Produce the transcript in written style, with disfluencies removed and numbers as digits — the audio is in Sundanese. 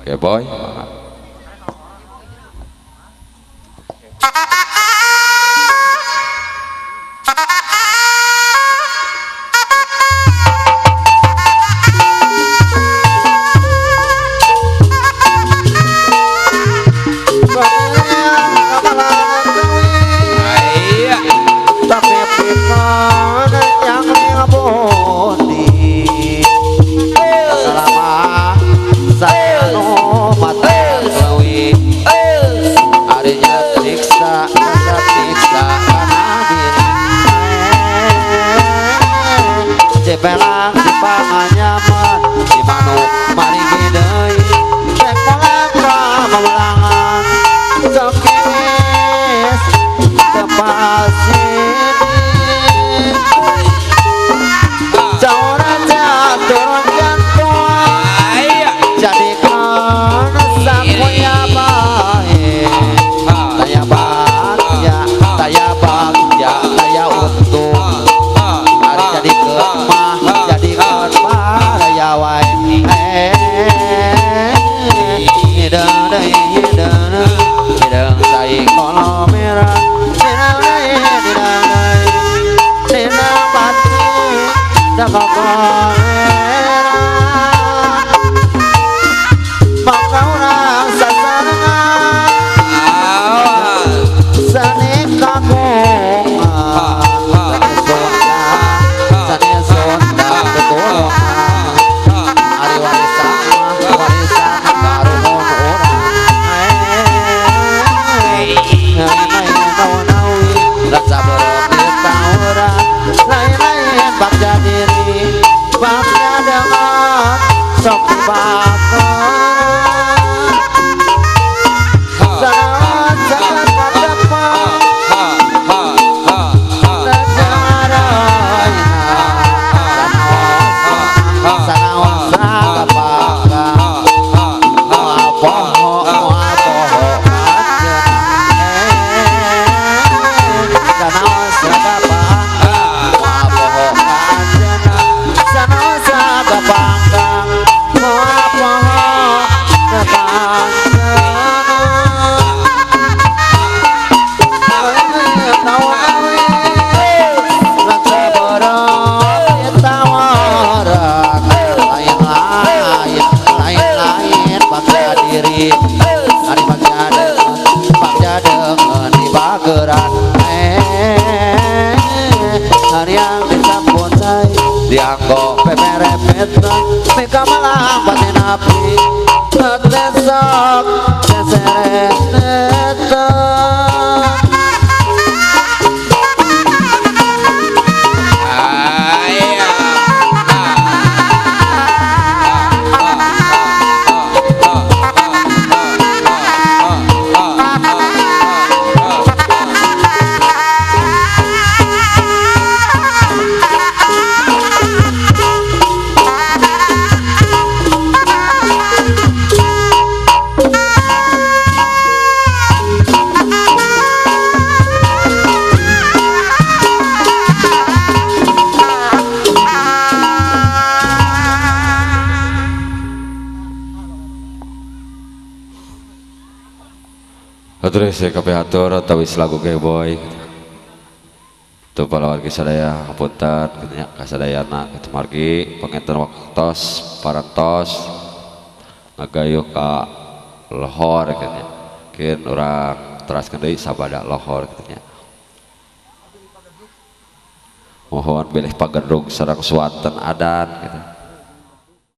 Oke boy mangga. Pelang di panganyaman di manuk marigi deui rek molang ka pamelangan cokis tepasini jauh turun gantuan jadikan sakuya bae taya bagja taya bagja taya untung ari jadi kemah jadikan baraya wae hideung deui hideung hideung sai kolomera hideung deui hideung deui dina pati sakokolera maka urang sasarengan sani kagungan sani Sunda keturunan ari warisan warisan karuhun urang rasa beureum ditawuran lain-lain bagja diri bagja dengan sok dibakeran sana kadepan dianggo peperepetan meka malah batin api tetesok seseretetan. Terus saya kabeh atur atawis lagu Geboy tuh para wargi sadaya hapunten kitu nya kasadayana kitu margi panginten waktos parantos ngagayuh ka lohor kitu nya mungkin urang teraskeun deui sabada lohor kitu nya mohon bilih pagedrug sareng suanten adan kitu.